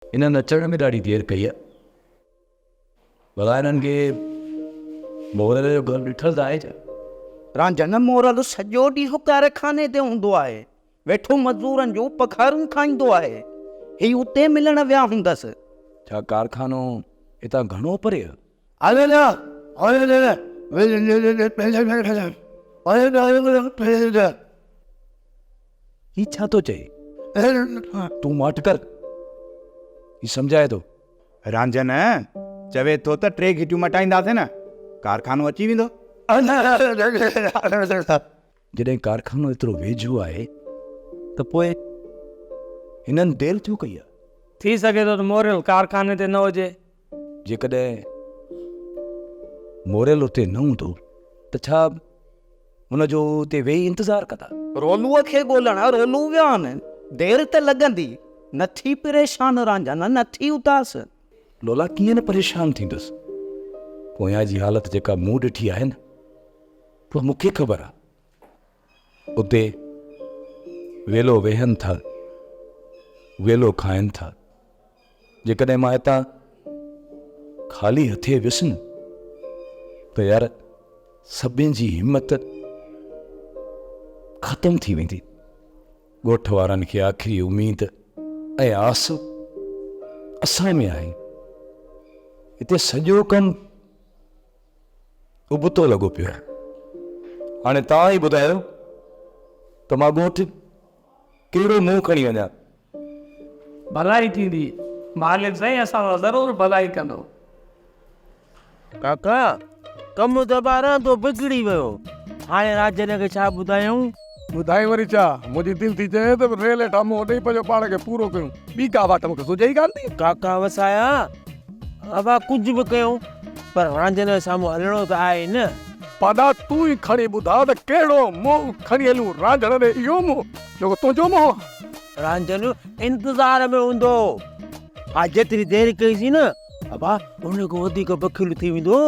هنن اچڻ ۾ ڏاڍي دير ڪئي آهي. ڀلا هنن کي مورل جو گهر ڏٺل ته آهي ڇا؟ رانجهن مورل سڄو ڏينهن ڪارخاني تي هوندو آهي. ويٺو مزورن جون پگهارون کائيندو آهي. هي اتي ملڻ ويا هوندس. ڇا ڪارخانو هتان گهڻو پري آهي؟ هي ڇا ٿو چئي؟ تون ماٺ ڪر. هي سمجهائي ٿو. رانجهن چوي ٿو ته ٽي گهٽيون مٽائينداسين نه ڪارخانو اچي ويندو. جڏهن ڪارخانو ايترو ويجهو آهي ته پوء هنن دير ڇو ڪئي آهي؟ ٿي سگهي ٿو ته موريل ڪارخاني تي نه هجي. جيڪڏهن موريل اتي نه هوندو ته ڇا هن جو اتي ويهي انتظار ڪندا؟ رولوء کي ڳولڻ رولو ويا آهن. دير ته لڳندي. نه ٿي پريشان رانجهن، نه ٿي اداس. لولا ڪيئن نه پريشان ٿيندس. پويان جي حالت جيڪا مون ڏٺي آهي نه، اها مون کي خبر آهي. اتي ويلو ويهن ٿا، ويلو کائن ٿا. جيڪڏهن مان هتان خالي هٿي ويس نه ته يار سڀن جي همت ختم ٿي ويندي. ڳوٺ وارن کي آخري اميد ۽ آس اسان ۾ آهي. هتي سڄو ڪم ابتو لڳو پيو آهي. هاڻي توهان ئي ٻڌايو ته مان ڳوٺ ڪهڙو منهن کڻي وڃان؟ ڀلائي ٿيندي. مالڪ سائين اسان سان ضرور ڀلائي ڪندو. ڪاڪا، ڪم ته ٻارهن تو بگڙي ويو. هاڻي راجن کي ڇا ٻڌايون؟ ٻڌائين وري ڇا؟ منهنجي دل ٿي چئي ته ريل هيٺان منهن ڏئي پنهنجو پاڻ کي پورو ڪيون. ٻي ڪا واٽ مون کي سجهي ئي ڪانه ٿي. ڪاڪا وسايا، ابا ڪجهه به ڪيون پر رانجهن جي سامهون هلڻو ته آهي نه. پاڏا تون ئي کڻي ٻڌاء ته ڪهڙو منهن کڻي هلون رانجهڻ ڏي اهو منهن جيڪو تنهنجو منهن آهي. رانجهن انتظار ۾ هوندو. ها جيتري دير ڪئيسين نه ابا ان کان وڌيڪ بخيل ٿي ويندو.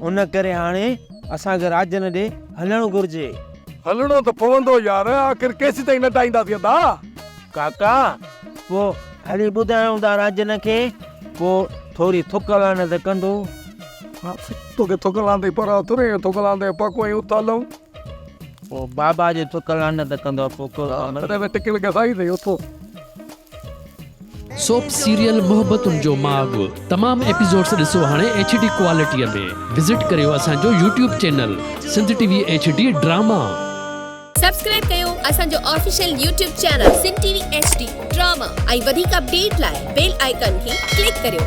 ان ڪري هاڻي اسان کي راجن ڏي هلڻ گهرجي. هلڻو ته پوندو يار، آخر ڪيسيتائين نٽائينداسين ادا. ڪاڪا پوء هلي ٻڌايون ٿا راجن کي، پوء ٿوري ٿڪ لعنت ڪندو. توکي ٿڪ لعنت جي پرواهه ٿوري آهي، ٿڪ لعنت جو پڪو ۽ اٿ هلون. پوء بابا جي ٿڪ لعنت ڪندو پوء ڪو. تڏهن به ٽڪل گسائي اٿئي اٿو. سوپ سيريل محبتن جو ماڳ تمام ايپيسوڊس ڏسو هاڻي ايڇ ڊي ڪوالٽي ۾ وزٽ ڪريو اسان جو YouTube channel Sindh T V H D drama. Subscribe ڪيو اسان جو official YouTube channel Sindh T V H D drama ۽ وڌيڪ اپڊيٽ لاء بيل آئيڪان کي ڪلڪ ڪريو.